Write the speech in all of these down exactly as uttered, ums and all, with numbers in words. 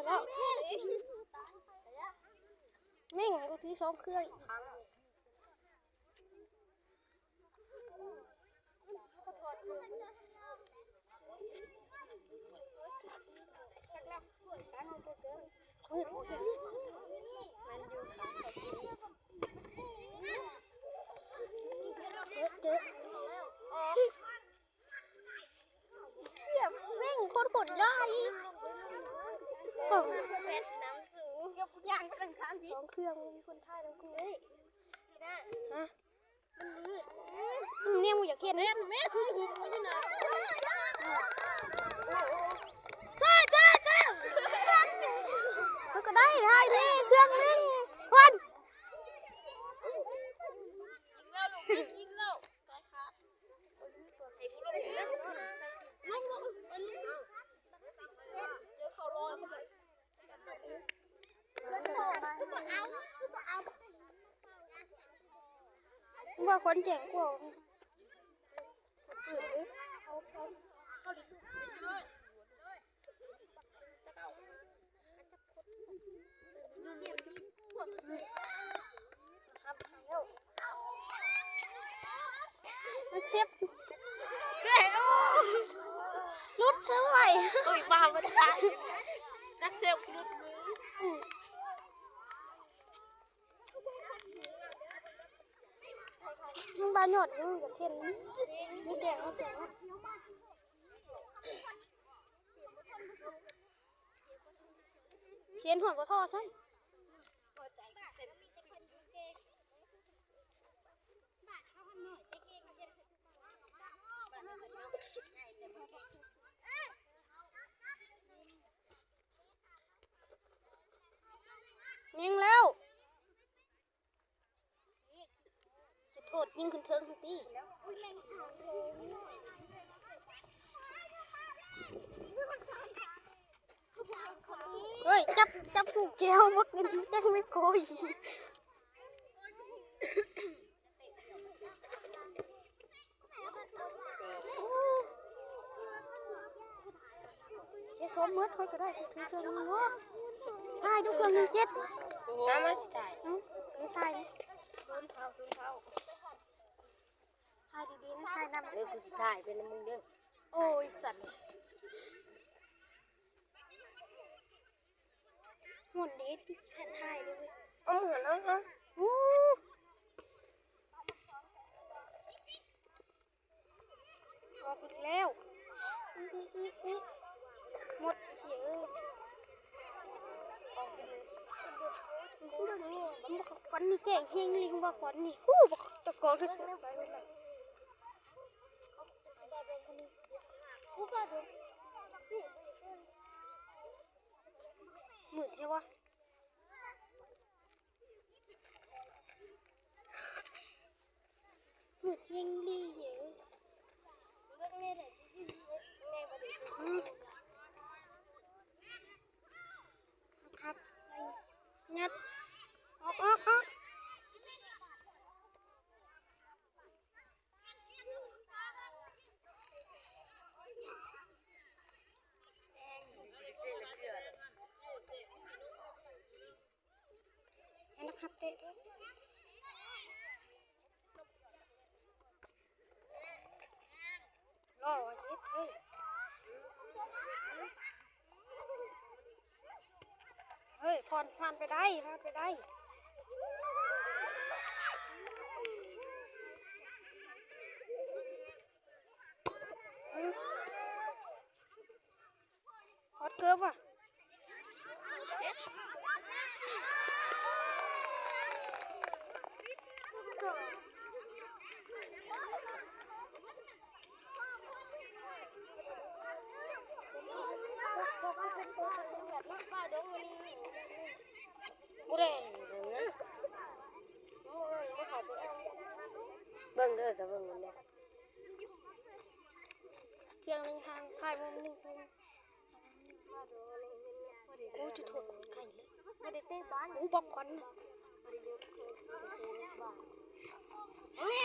แล้ว แม่ง กูถือสองเครื่องอีก เจ๊ เจ๊ เสียงแม่งโคตรขนใหญ่ กล่อง แบตน้ำสูง ยกยางกลางทาง สองเครื่อง มีคนถ่ายแล้วกู เฮ้ย ฮะ มันมืด เนี่ย มึงอยากเห็น แม่ แม่สูงหูกูนี่นะ เจ้า เจ้า เจ้า มันก็ได้ ถ่ายนี่ เครื่องหนึ่ง ควัน ยิงแล้ว ลูกยิงแล้ว ว่าคนเจ๋งกว่าคนอื่นเลย นักเซฟ เฮ้ย โอ้ หลุดซะไว โอ้ย ว่ามันได้ นักเซฟหลุดมือ อืม มันบานยอดอยู่ อยากเห็น มีแดง มีแดง เขียนหัวกระท่อซ้ำ ยิงแล้ว จะโทษยิงขึ้นเทิงขึ้นตี้ เฮ้ย จับ จับผูกแก้ว บ่กินจักไม่โกย เดี๋ยวสมมติเขาจะได้ถือเครื่องนึงเนาะ ถ่ายดูเครื่องหนึ่งเจ็ด น้ำมันสิถ่าย อืม เดี๋ยวถ่าย ศูนย์เท่า ศูนย์เท่า ถ่ายดีๆนะ ถ่ายนำ เออ กูสิถ่ายเป็นมึงเด้อ โอ้ย สัตว์ หมุนเด้ ถ่ายเลย เอาหมุนเอา เอา อู้ ออกอีกแล้ว อื้อ อื้อ อื้อ อื้อ หมดเขียว ออกไปเลย มันบอกควันนี่แจ้งเฮงลิงว่าควันนี่ อู้ บอกตะกอนเลย มืดแท้วะ มืดแฮงอีหลีเด้อ อืม ครับ งัด ออก ออก ออก อันนะครับ เตะด้วย รอดเฮ็ด เฮ้ย เฮ้ย ผ่อน ผ่านไปได้ ผ่านไปได้ อืม ฮอตเกิร์ฟว่ะ บ่ได้นะ เบิ่งเด้อ จะเบิ่งมันเด้อ เที่ยงหนึ่งทาง ค่ายโมงหนึ่งทาง โอ้ จุดโทษโคตรไกลเลย บ่ได้เตะบอล โอ้ บักควัน เฮ้ย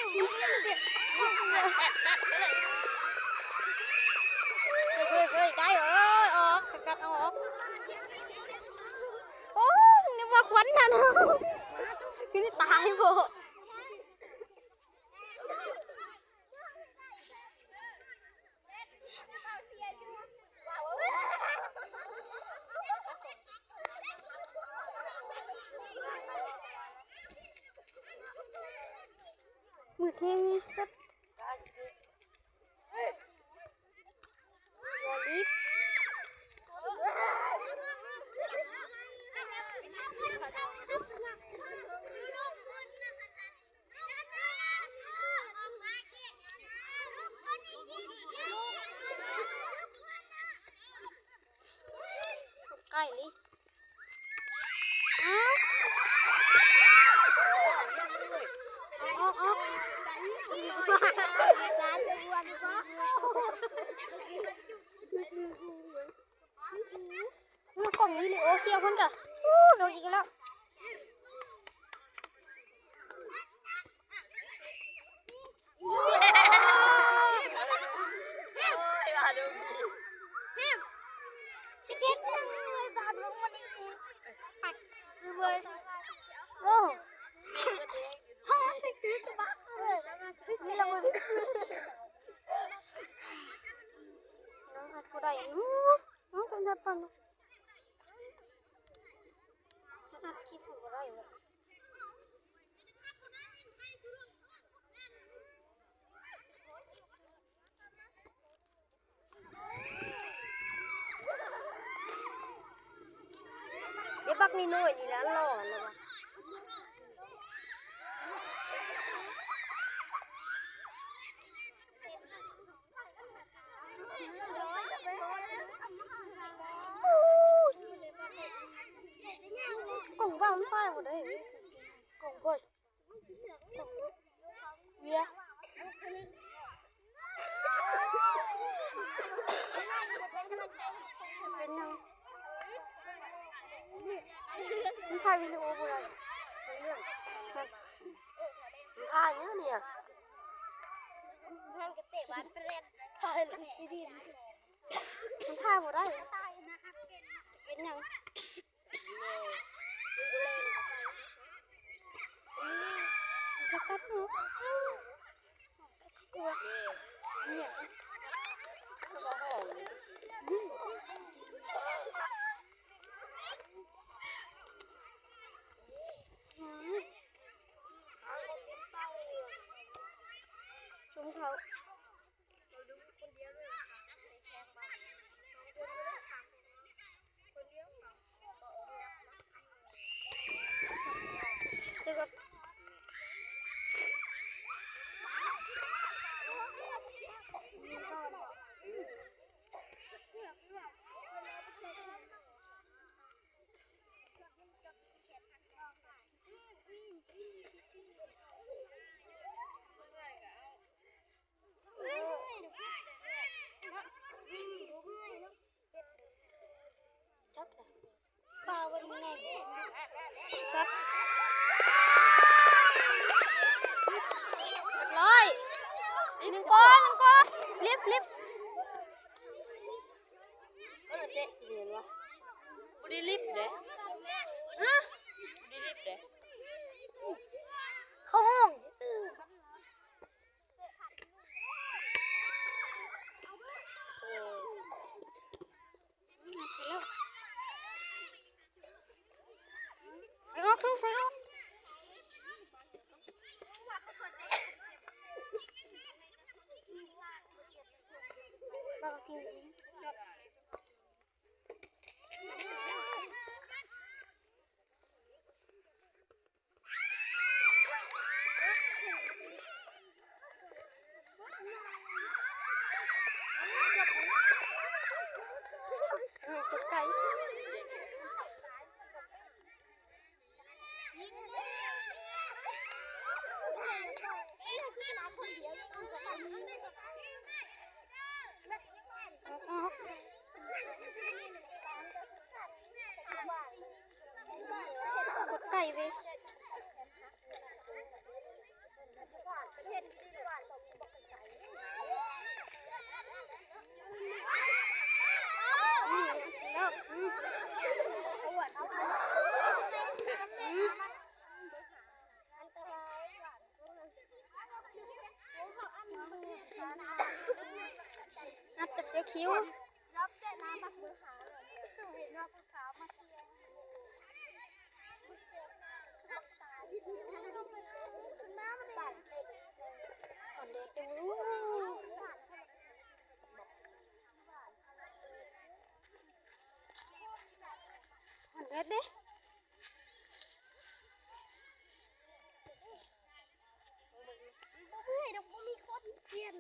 เฮ้ย เฮ้ย ได้ เอ้ย ออก สกัดออก ควันนั่น คือตายโบ มือเท่งนี่สุด ใกล้ลิส ออกออกออก มันกล่องวิดีโอเสียงเพิ่นกะอู้ลงอีกแล้ว พิมพ์จะเก็บเงินเลยบาทลงมานี่ โอ้ นี่ละมึง น้องอัดกูได้อยู่ น้องเป็นจัดปัน อัดคลิปกูได้อยู่ เดี๋ยวบักนี่น้อยนี่แล้วหล่อเลยวะ กล่องว่างมันไฟหมดเลย กล่องก้อย เวีย เป็นยัง มันถ่ายวิดีโอบ่ได้ มันถ่ายยังเนี่ย มันถ่ายบ่ได้ เป็นยัง จะกัดหนู กลัว เนี่ย อืม รองเท้า ปลาวันนี้ไง สัตว์ เรียบร้อย หนึ่งก้อน หนึ่งก้อน ลิฟต์ ลิฟต์ ก็เลยเตะกินเงินวะ บ่ได้ลิฟต์เด้ ฮะ บ่ได้ลิฟต์เด้ เข้าห้องซื่อๆ เอาเครื่องไฟออก กดไก่เว้ย อืม แล้ว อืม คิ้ว รับแต่น้ำบักมือหาเลยสูบน้ำผู้สาวมาเที่ยว อ่อนเด็ดดู อ่อนเด็ดดิ บ่เมื่อยดอก บ่มีคนเปลี่ยน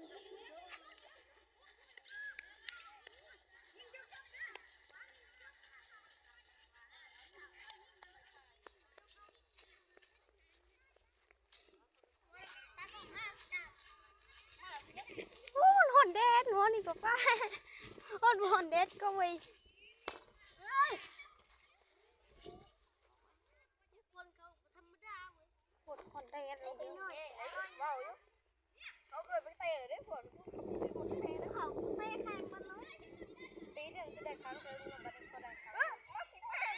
โอ้ย ฮ้อนแดด ฮ้อนนี่ก็ป้า ฮ้อน ฮ้อนแดดก็เว้ย คนเขาธรรมดาเว้ย ฮ้อน ฮ้อนแดดเลย เว้าอยู่ เขาเคยไปเตะเลยได้ผล เขาเตะแข่งมันเลย ปีหนึ่งจะได้ครั้งเดียว มันก็ได้ครั้ง เอ้า มาสิแม่ง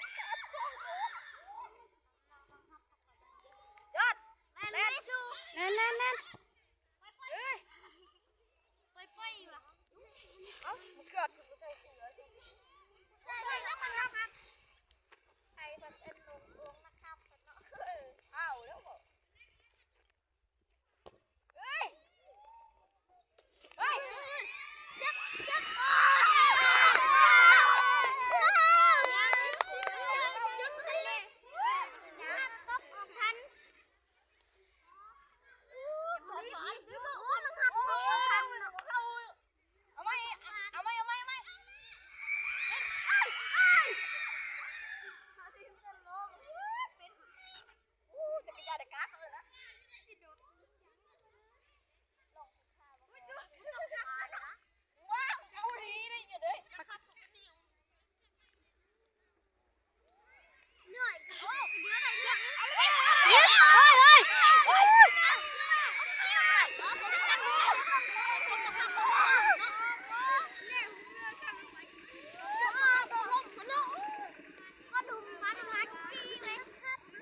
ยอด แม่น แม่น แม่น แม่น แม่น เอ้ย ไปไปว่ะ เอ้า มันเกิดถึงใส่เสื้อสิ ใช่ ใช่ แล้วมันนะครับ ใครมันเป็นลงลงนะครับ เอ้า แล้วบอก เฮ้ย เฮ้ย ยัด ยัด ยัด ยัด ตบออกทัน เอาไหม เอาไหม เอาไหม เอาไหม เอ้ย เอ้ย อู้ จักรยานเด็กกาดเลยนะ ว้าว เอาดีเลยอย่าเลย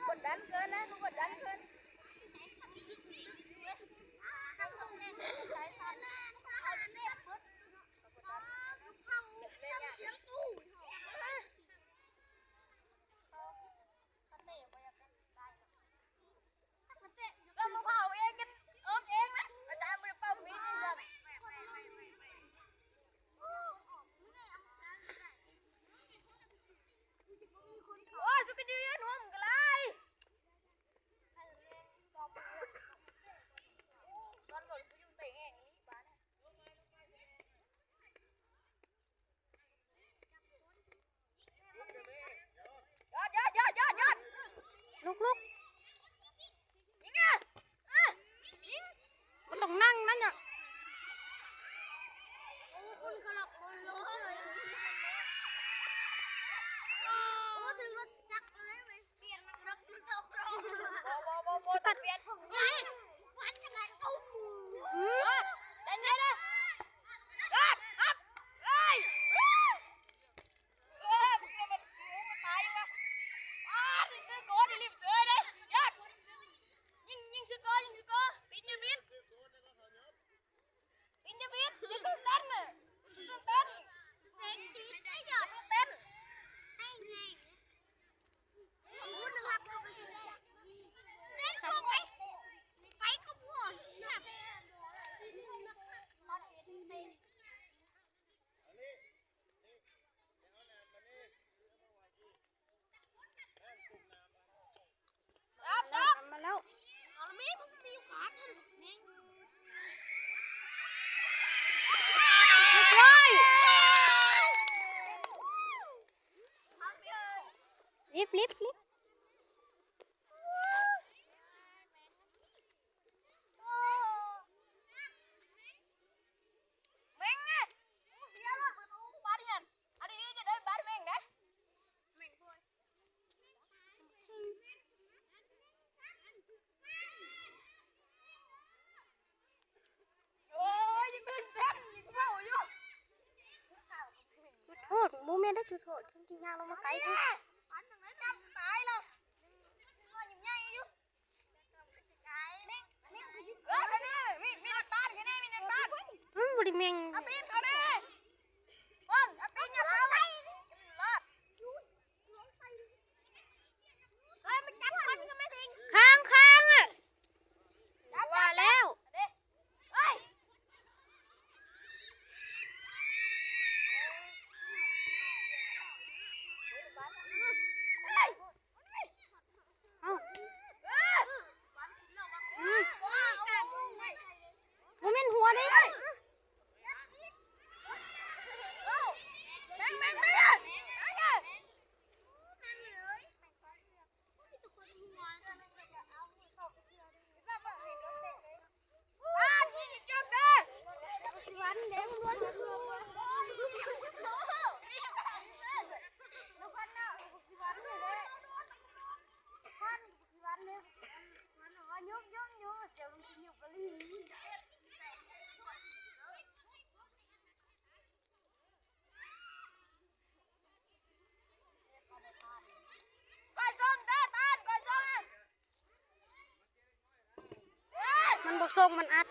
กดดันเกินนะ กดดันเกิน เรามาเผาเองกัน เอิ้มเองนะ อาจารย์บ่ได้เป่าปีนี่ซ้ำ โอ้ย สุกะยืนหัวมึงกะไร ตอนก่อนกูอยู่เตะแห้งอีหลีบ้านเนี่ย ยอด ยอด ยอด ยอด ยอด ลุก ลุก ยิงอ่ะ อ่ะ ยิง บ่ต้องนั่งนั่นน่ะ โอ้ คนกะลักลงเลย โอ้ ถึงรถจักรเลยเว้ย เปลี่ยนรถ รถตกลง บ่ บ่ บ่ บ่ สกัด เปลี่ยน อืม วันขนาด เอ้า อืม เออ เล่นได้เลย ยอด ครับ เฮ้ย เออ มึงเนี่ยมัน มึงมันตายอยู่วะ อ้า ยิงซื้อโกน รีบซื้อเลย ยอด ยิง ยิงซื้อโกน ยิงซื้อโกน บิน อย่าบิน บิน อย่าบิน อย่าตื่นเต้นน่ะ อย่าตื่นเต้น เสียงดีดไม่หยุด อย่าตื่นเต้น ให้ไง เต้นพวกไป ไปก็พวก รับ รับ มาแล้ว เอาละมี มันมีขาทันแม่ง เรียบร้อย รีบ รีบ รีบ แม่งไง เสียละประตูบ้านเรียน อันนี้จะได้บ้านแม่งนะ แม่งโพด โอ้ย ยังตื่นเต้น ยังเมาอยู่ จุดโทษ บ่แม่นได้จุดโทษ ที่ย่างลงมาใส่ อันหนึ่งไอ้น้ำตายแล้ว พ่อยิ้มใหญ่อยู่ เฮ้ย อันนี้มี มีน้ำตาล แค่นี้มีน้ำตาล มันบ่ได้แม่ง เอาปีนเขาดิ เอ้า อืม บ่แม่นหัวเด้ มันบ่ส่ง มันอัด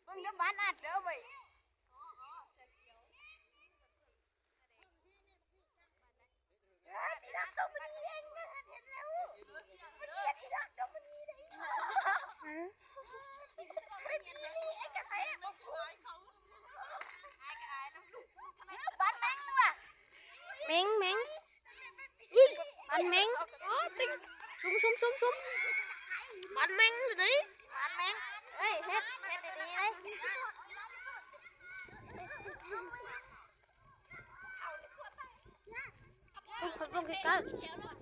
เบิ่งเด้อ บ้านอัดเด้อเว้ย เม้ง เม้ง บ้านเม้ง อ๋อ ติ๊ง ซุ่ม ซุ่ม ซุ่ม ซุ่ม บ้านเม้งอยู่ไหน บ้านเม้ง เอ้ย เฮ็ด เฮ็ดดีๆเลย เบิ่ง เบิ่งใกล้ๆ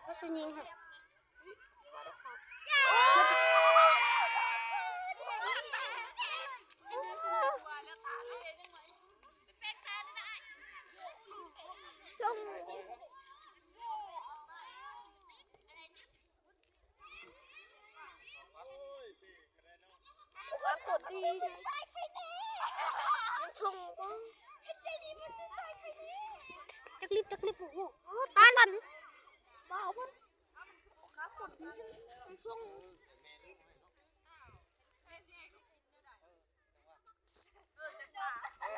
เขาสิยิงค่ะ ส่ง ความกดดี มันชงก็ จักรีบ จักรีบ โอ้โห ตัน ตัน บ้า มัน ความกดดี มันชง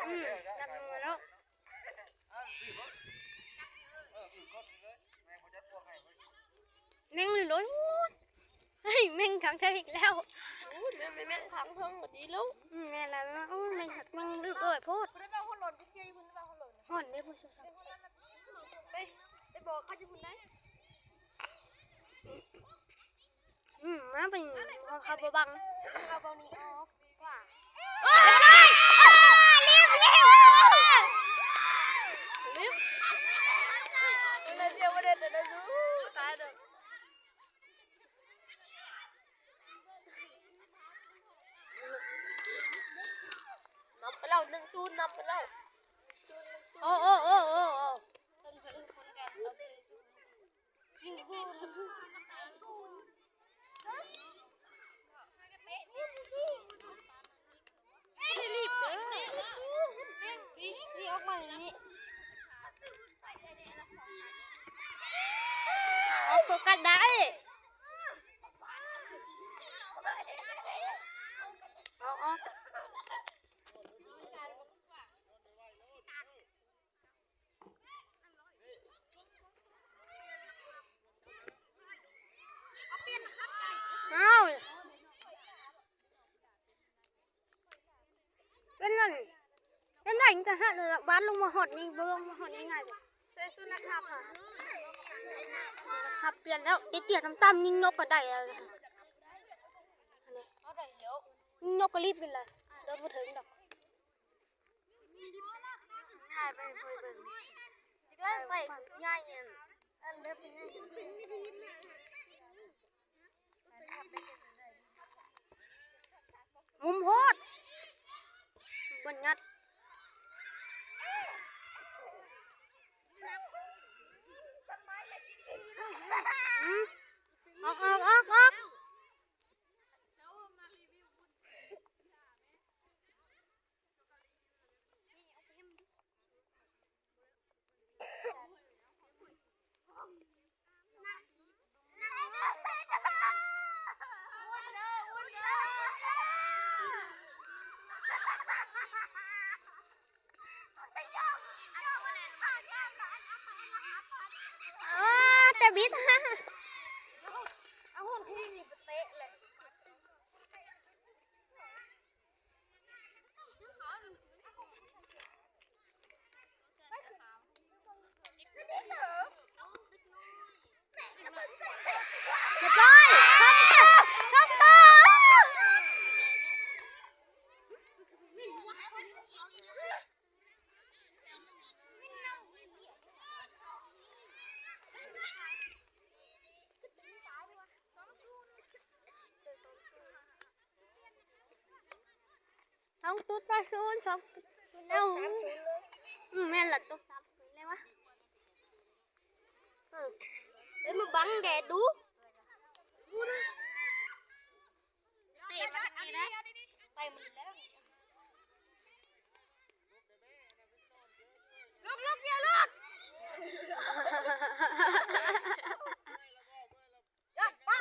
อืม ดันมาแล้ว แม่งเลยเลย เฮ้ย แม่งขังเธออีกแล้ว โอ้ย แม่ง แม่ง แม่งขังเพิ่งก็ดีแล้ว อืม แม่นแล้วนะ โอ้ย แม่งหัก แม่งลึกเลยโพด บ่ได้ว่าหัวหล่นไปเชียร์อยู่พุ่น บ่ได้ว่าหัวหล่น ห่อนเด้อผู้ชม ไป ไปบอกเขาอยู่พุ่นได้ อืม มาเป็นของเขาบ่บัง เอาเบานี้ออกดีกว่า โอ้ย รีบ รีบ รีบ มันเดียวบ่ได้แต่นะลูก ตายเด้อ นำไปแล้ว หนึ่งศูนย์ นำไปแล้ว โอ้ โอ้ โอ้ โอ้ โอ้ ยิงกู ไม่ได้รีบเด้อ นี่ นี่ออกมาอย่างนี้ เอาโฟกัสได้ เอา เอา อ้าว เป็นนั่น เป็นนั่นจะหันละ บ้านลงมาฮอดนี่ บ่ลงมาฮอดนี่ง่ายบ่ ใส่สุนัขขับค่ะ ครับ เปลี่ยนแล้ว เตี้ยๆ ต่ำๆ ยิงนกก็ได้แล้ว เอาได้แล้ว ยิงนกก็รีบไปเลย เดินบ่ถึงดอก ง่ายไป ไปเบิ่ง ไปง่ายอัน อันเล็บง่าย มุมโพด บนงัด อืม ออก ออก ออก ออก เ บิด เอาคนที่นี่ไปเตะเลย เรียบร้อย ทำต่อ ทำต่อ สองศูนย์ต่อศูนย์ สองศูนย์แล้ว สามศูนย์เลย อืม แม่นละ ตกสามศูนย์เลยวะ อืม เฮ้ย มาบังแดดดู เตะมันทางนี้นะ เตะมันแล้ว ลุกลุกอย่าลุก ยอดปะ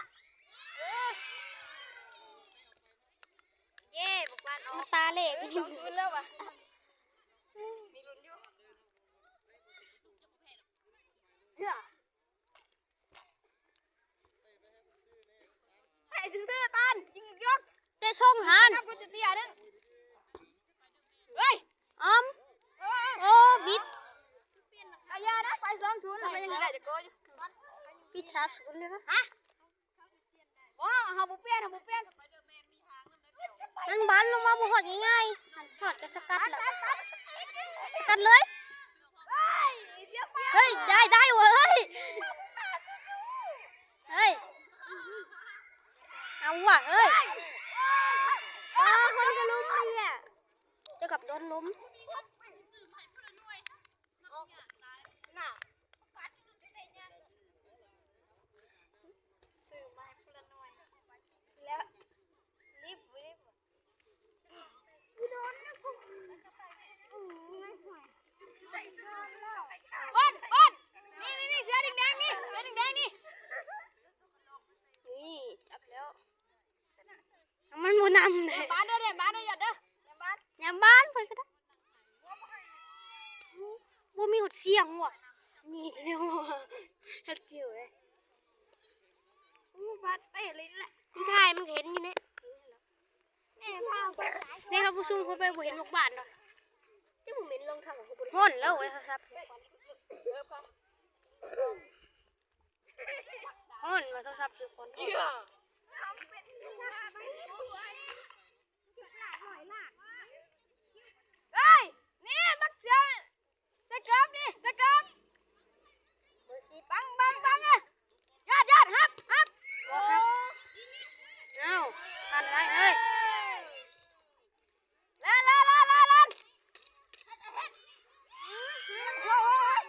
เย้ บอกว่าน้อง มันตาเหล่ เฮ้ย สองศูนย์แล้วว่ะ มีลุ้นอยู่ เฮ้ย ไอ้ซื่อๆ ตัน ยิงอีกยก เตะส่งหัน นับกูจะเตี้ยเด้อ เฮ้ย ออม เออ โอ้ บิด เอาอย่านะ ไปสองศูนย์แล้วมันยังได้แต่โกอยู่ ปิดสามศูนย์เลยวะ ฮะ โอ้ เฮาบ่เปลี่ยน เฮาบ่เปลี่ยน มันบานลงมาบ่ฮอดง่ายๆ ฮอดก็สกัดแล้ว สกัดเลย เฮ้ย ได้ ได้เว้ย เฮ้ย เอาว่ะ เฮ้ย อ้าว คนก็ล้มเลยอะ เจ้ากับโดนล้ม น่ะ ซื้อมาให้คนละหน่วย แล้ว รีบ รีบ กูโดนนะกู อืม ไม่ไหว บอล บอล นี่ นี่ นี่ เสื้อแดงๆ นี่ เสื้อแดงๆ นี่ นี่ จับแล้ว มันบ่นำเลย บ้านเด้อ บ้านเด้อ อย่าเด้อ บ้าน อย่าบ้านไปก็ได้ บ่มีหดเสียงว่ะ นี่เดียว เฮ็ดเดียวเลย อู้ บาดเตะเลยแหละ พี่ถ่ายมันเห็นอยู่เนี่ย แม่พาไป นี่ครับ ผู้ซุ่มเข้าไปบ่เห็นลูกบ้านดอก จะบ่เหม็นรองเท้าของกู ฮ้อนแล้วเว้ยครับ ฮ้อนมาโทรศัพท์ซื้อคน เฮ้ย นี่บักเสือ ใส่เกิบนี่ ใส่เกิบ บัง บัง บัง เอ้ย ยอด ยอด ฮับ ฮับ บ่ฮับ เอ้า ทันไรเฮ้ย เล่น เล่น เล่น เล่น เล่น โอ้ย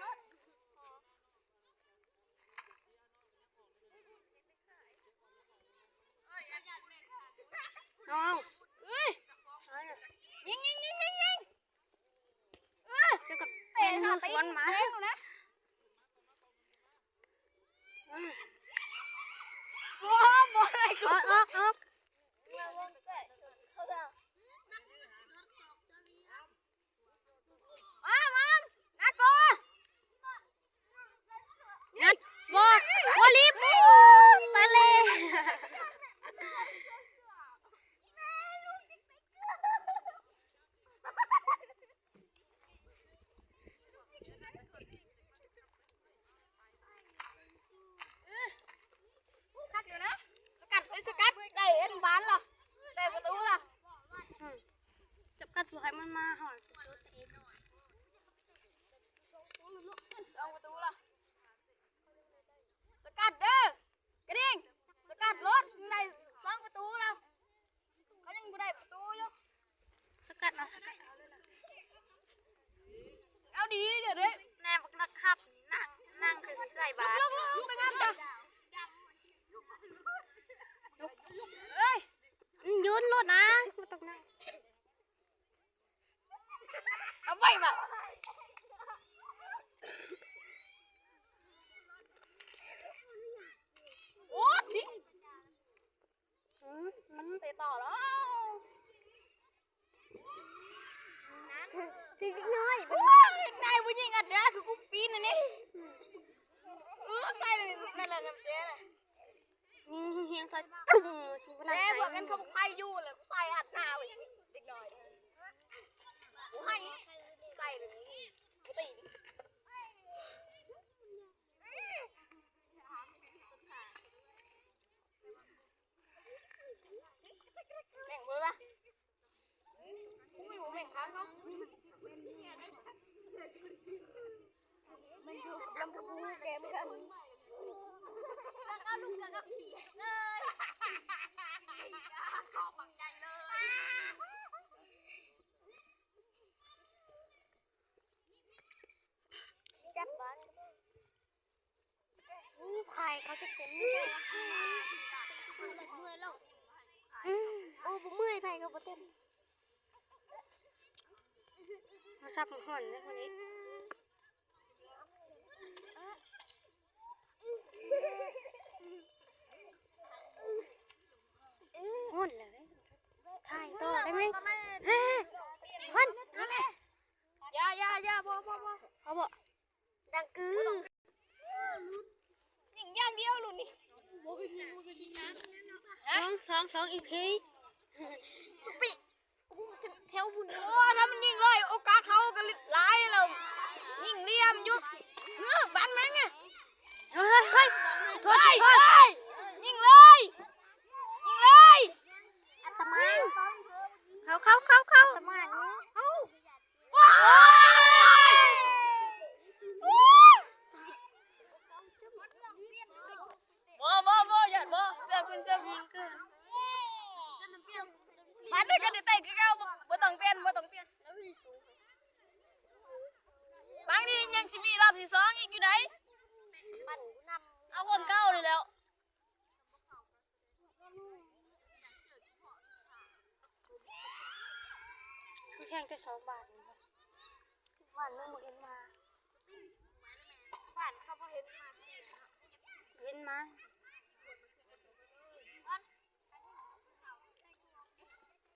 เอา เอ้ย ยิง ยิง ยิง ยิง ยิง เอ้ย เดี๋ยวก็เป็นมือสวนหมา เตะหน้าตีนนะ อืม โอ้โห บ่ได้กู ออก ออก ออก มา มา น่ากลัว งัด บ่ บ่รีบ ตะเล คักอยู่นะ สกัด เอ้ย สกัด ได้เอ็นบานเหรอ ได้ประตูเหรอ อืม สกัดบ่ให้มันมาหอดประตูตัวเอง สองประตูเหรอ สกัดเด้อ กระดิ่ง สกัดรถ ได้สองประตูเหรอ เขายังบ่ได้ประตูอยู่ สกัดเอา สกัดเอาเลยนะ เอาดีเดี๋ยวเด้อ แน่บักนักขับ นั่ง นั่งคือสิใส่บาตร ลง ลง ลง ไปงับจ้ะ เฮ้ย ยืนรถนะ บ่ต้องนั่ง เอาไว้บ่ โอ้ ทิ้ง อืม อืม เตะต่อแล้ว ทีเล็กน้อย โอ้ย นายผู้หญิงอันเดียวคือกูปีนอันนี้ ใส่นั่นแหละน้ำเจ๊น่ะ ยิงเฮียงใส่ ตุ้ม สิบ่นั่ง แม่ ไห้ พวกกันเขาไข่อยู่แล้วใส่อัดหน้าไว้เด็กน้อย กูให้ใส่เลย กูตี แม่งเว้ยปะ อุ้ย แม่งค้างเขา มันอยู่ลำพูนแกมกัน แล้วก็ลูกเสือกับผีเลย ขอฝังใจเลย จับบ้าน อู้ ไผ่เขาจะเป็นนี่ได้วะ อืม โอ้ บ่เมื่อย ไผ่ก็บ่เต้น เขาชอบห่อนเลยคนนี้ ห่อนเลย ถ่ายต่อได้ไหม เฮ้ย ห่อน นั่นแหละ อย่า อย่า อย่า บ่ บ่ บ่ เอาบ่ ดังกึ้ง ยิงอย่างเดียวลุนนี่ สอง สอง สอง อีกที สปีด โอ้โห แถวบุญ โอ้ ถ้ามันยิงเลย โอกาสเขาก็หลายแล้ว ยิงเหลี่ยมอยู่ เออ บันมันไง เฮ้ย เฮ้ย เฮ้ย โทษ เฮ้ย โทษ เฮ้ย ยิงเลย ยิงเลย อัตมา เขา เขา เขา เขา อัตมายิง เอา ว้าย บ่ บ่ บ่ อย่า บ่ เสื้อขึ้น เสื้อขึ้น บาดนี้ก็ได้เตะคือเก่า บ่ บ่ต้องเปลี่ยน บ่ต้องเปลี่ยน บางทียังสิมีรอบที่สองอีกอยู่ได๋ เอาคนเก่านี่แหล้ว มันแข่งแต่สองบาทนี่วะ บ้านมึงบ่เห็นมา บ้านเขาบ่เห็นมา เห็นมา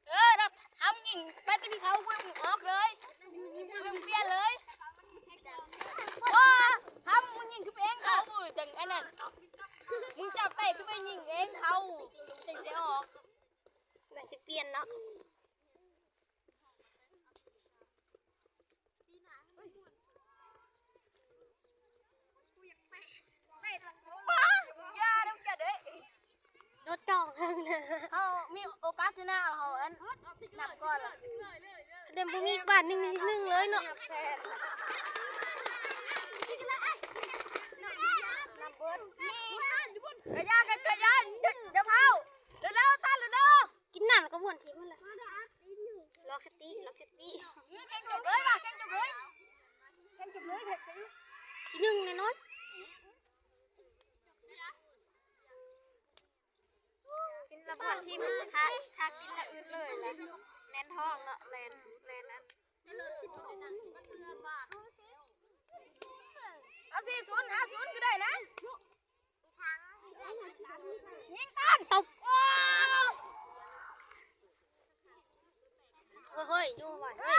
เออ ถ้าทำยิงไปที่เขา มึงออกเลย มึงเปลี่ยนเลย ว่าทำมึงยิงคือเองเขา มึงจังอันนั้น มึงจับเตะคือไปยิงเองเขา จังสิออก น่าจะเปลี่ยนเนาะ อย่าเด้อ อย่าเด้อ รถจองเพิ่งเลย เขามีโอกาสชนะเขาอันนับก่อนล่ะ เดี๋ยวบ่มีบาทหนึ่ง หนึ่งเลยเนาะ นับเบิด กระยากัน กระยา อย่า อย่าเผา เร็วๆ ตันเร็วๆ กินน้ำแล้วก็บ้วนทิ้งมันแหละ ล็อกสติ ล็อกสติ แข่งจบเลยว่ะ แข่งจบเลย แข่งจบเลย แข่งจบเลย ที่หนึ่งแน่นอน กินแล้วบ้วนทิ้ง ถ้า ถ้ากินแล้วอืดเลยแหละ แน่นท้องเนาะ แล่น แล่นอัน เอาสี่ศูนย์ ห้าศูนย์ ก็ได้นะ ยิงตัน ตบ โอ้ เฮ้ย อยู่ว่ะ เฮ้ย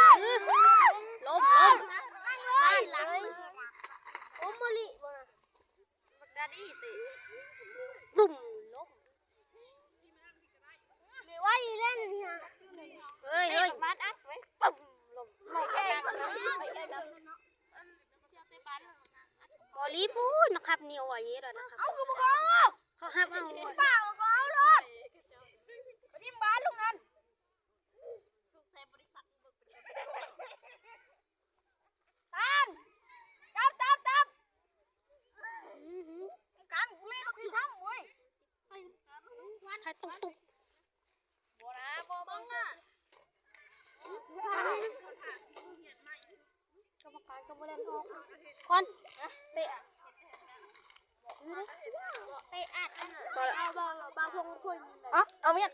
ล้ม ล้ม นั่งเลย โอ้ โมลิบ่นะ บักดาดี้เตะ บุ้ม ล้ม ไม่ไหวเล่นเนี่ย เฮ้ย เฮ้ย เตะบัสอัดไว้ ปุ้ม ล้ม ไม่แข่งแล้ว ไม่แข่งแล้ว บอลลีพูดนะครับ นี่เอาไว้เยอะแล้วนะครับ เอาคือมึงเอา เขาห้ามเอา เปล่าก็เอารถ ไปพิมพ์บ้านลุงนั่น ตัน ตับ ตับ ตับ อื้อหือ กันกูไม่เอาคือซ้ำเว้ย ใครตุ๊บตุ๊บ บ่นะ บ่ บ่ บ่ กรรมการก็บ่เล่นออก คอน เตะ เตะอัด เอา บ่ บ่ บ่ พงพง อ๋อ เอาเมีย